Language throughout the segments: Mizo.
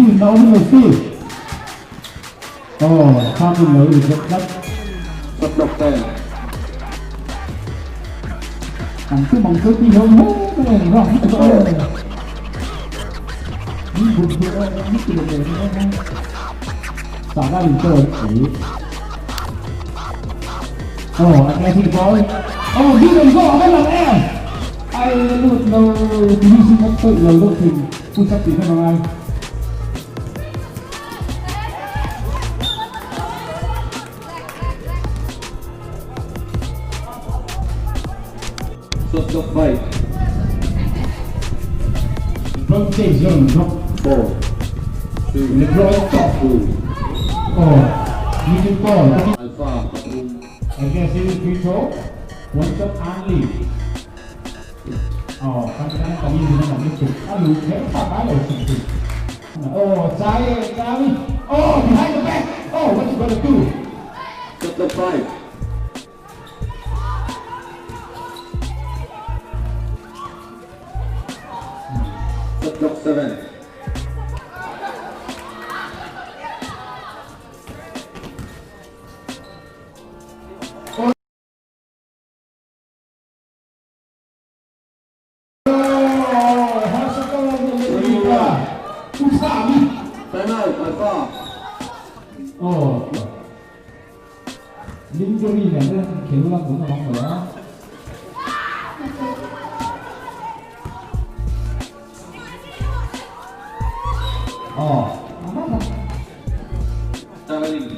Steve na awm lo Steve. Oh, khang in lo reject tlat. Shot clock 10. Ang tu mang tu ti ho ho rang tu to. Oh, athletic ball. Oh, đi đồng rộ với lòng em. Ai lụt lâu thì hy sinh mất tự lâu đâu thì cũng sắp tí không ai. Shot clock 5. LeBron James rồi nó 4. 3. LeBron top. 2. Oh, leading ball. Alpha pathum. Aggressive free throw. One shot only. Oh, kan kan tadi dia nak masuk. Alu, dia tak tahu sih. Oh, saya kami. Oh, behind the back. Oh, what you gonna do? Shot clock 5. Shot clock 7. Oh, Usami. Time out, Alpha. Oh. Lingeri này nó kiểu là cũng là bóng nữa. Oh, apa? Traveling.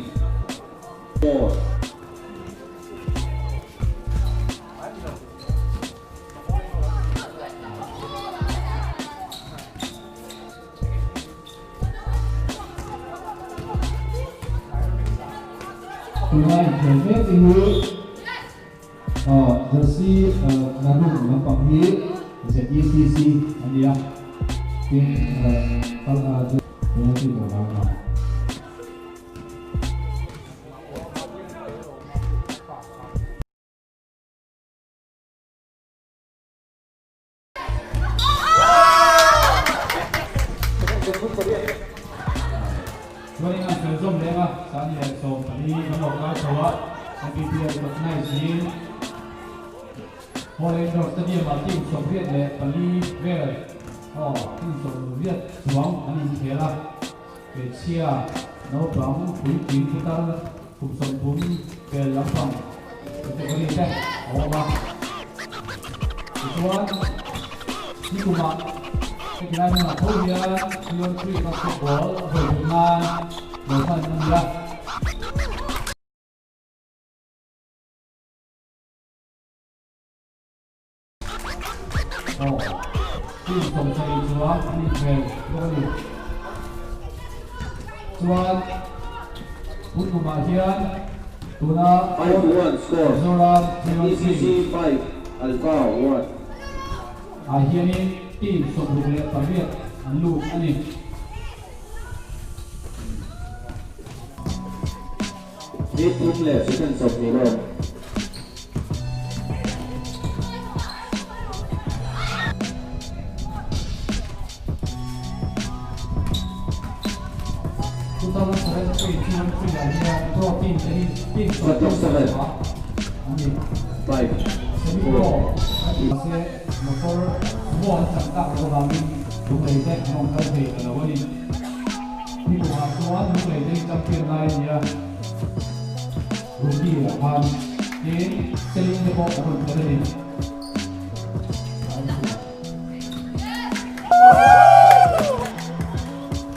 4. Tunai khelme ti hi jersey narum lampang hi ZECC ania tin kal penalty lo na. Chuanin an fel zawm leng a, sani leh sawm pali kan lo kai chho a, MPPL recognize in Hall Indoor Stadium ah team 24 vel aw team 80 chuang an inkhel a, hmeichhia naupang puitling putar kum 30 pel lampang category te a awm a. Tichuan nikumah heti lai hmunah tho hian Leon Creek a football a vawi duh nan lo hman a ni a. Aw, team 70 chuan an inkhel bawk a ni. Chuan tun kumah hian tuna 5-1 score. Mizoram 3-on 3 ECC 5, Alpha 1. Ah hianin team 68 an lut a ni. Ni thum leh second 20 lawm. 2023 3-on 3 ah hian pro team te hi team Shot clock 7. 20 an ni. 5, Semi pro 4, an ti mahse motor sumo an chan tak loh avangin lunglei te an awm kal thei ta lo a ni. Ni kumah chuan lunglei te hi champion lai a ni a, rookie ah khan tin selling te pawh an rawn tel a ni.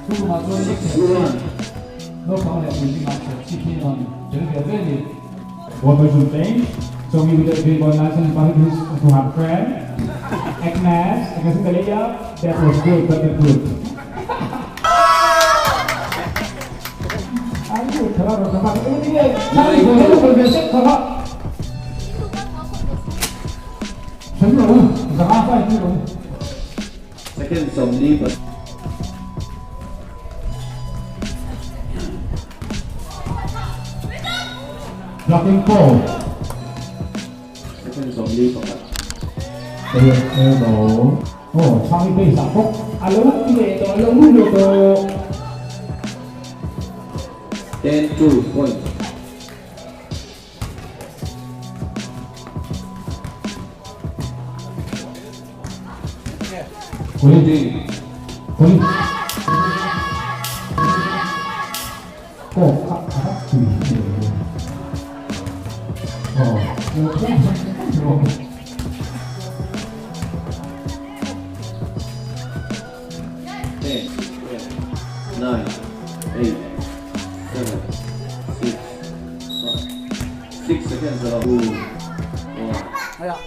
Chu kumah chuan 6, Serchhip 1. naupang leh puitlingah Serchhip hi an rawn tel ve ve a ni. What was your name? So we would be going nice and funny to have friend. Agnes, Agnes Italia, that was good, but not good. Ai, thara rồi các bạn cái gì sao thì vừa rồi về sách thara. Sấn rồi, giá phải như rồi. Second 40 pa. Blocking call. Second 41. Hello. Aw, Chhang i base ah bawk a lo ti leh tawh, a lo lut leh tawh. 10 2 point. Kawli, kawli. Kawk kha a rak tui hle. Aw, aw. 10, 9, 8, 7, 6, 5, 6 seconds ago. 2, 1.